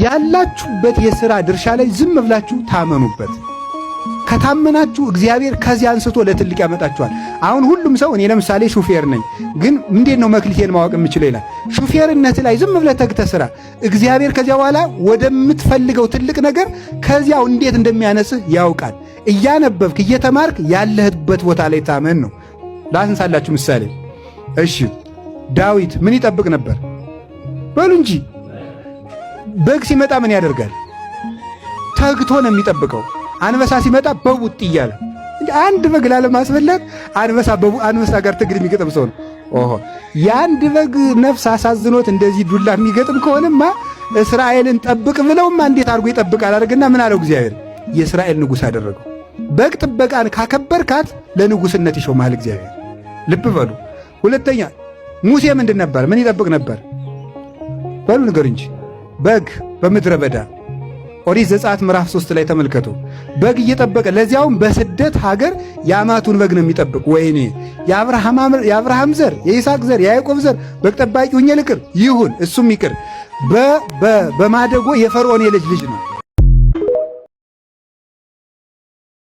ያላችሁበት የሥራ ድርሻ ላይ ዝም ብላችሁ ታመኑበት። ከታመናችሁ እግዚአብሔር ከዚያ አንስቶ ለትልቅ ያመጣችኋል። አሁን ሁሉም ሰው እኔ ለምሳሌ ሹፌር ነኝ፣ ግን እንዴት ነው መክሊቴን ማወቅ የምችለው ይላል። ሹፌርነት ላይ ዝም ብለህ ተግተህ ስራ። እግዚአብሔር ከዚያ በኋላ ወደምትፈልገው ትልቅ ነገር ከዚያው እንዴት እንደሚያነስህ ያውቃል። እያነበብክ እየተማርክ ያለህበት ቦታ ላይ ታመን ነው። ላንሳላችሁ ምሳሌ። እሺ፣ ዳዊት ምን ይጠብቅ ነበር? በሉ እንጂ። በግ ሲመጣ ምን ያደርጋል? ተግቶ ነው የሚጠብቀው። አንበሳ ሲመጣ በቡጥ እያለ አንድ በግ ላለማስበላት አንበሳ ጋር ትግል የሚገጥም ሰው ነው። ኦሆ፣ የአንድ በግ ነፍስ አሳዝኖት እንደዚህ ዱላ የሚገጥም ከሆነማ እስራኤልን ጠብቅ ብለውማ እንዴት አድርጎ ይጠብቃል? አድርግና ምን አለው እግዚአብሔር? የእስራኤል ንጉሥ አደረገው። በግ ጥበቃን ካከበርካት ለንጉሥነት ይሾምሃል እግዚአብሔር። ልብ በሉ። ሁለተኛ ሙሴ ምንድን ነበር? ምን ይጠብቅ ነበር? በሉ ንገሩ እንጂ። በግ በምድረ በዳ፣ ኦሪት ዘጸአት ምዕራፍ 3 ላይ ተመልከቱ። በግ እየጠበቀ፣ ለዚያውም በስደት ሀገር የአማቱን በግ ነው የሚጠብቅ። ወይኔ፣ የአብርሃም ዘር፣ የይስሐቅ ዘር፣ የያዕቆብ ዘር በግ ጠባቂ ሁኜ ልቅር? ይሁን፣ እሱም ይቅር። በማደጎ የፈርዖን የልጅ ልጅ ነው።